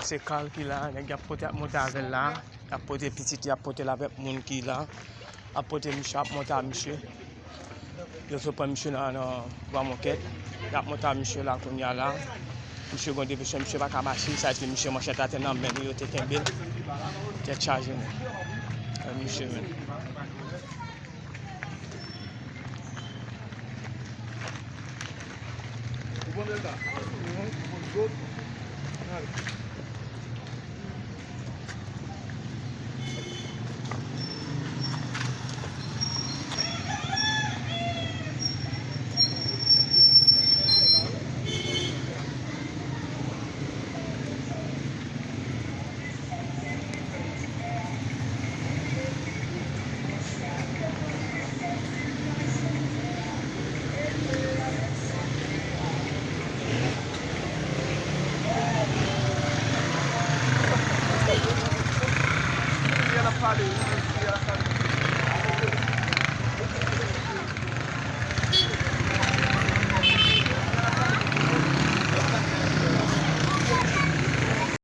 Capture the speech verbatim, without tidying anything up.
Se Carl ki la, nèg y ap pote, ap monte avè l la. Y ap pote pitit, y ap pote l avèk moun ki la. Ap pote misye, ap monte a misye. Yo sot pran misye nan, nan Bwa Mokèt. Y ap monte a misye la kounye a la. Misye gen depresyon, misye pa ka mache, sa di misye manchèt atè nan men li, yo te kenbe l. Tèt chaje, men. Misye, men. Kounye a l ap pale wi.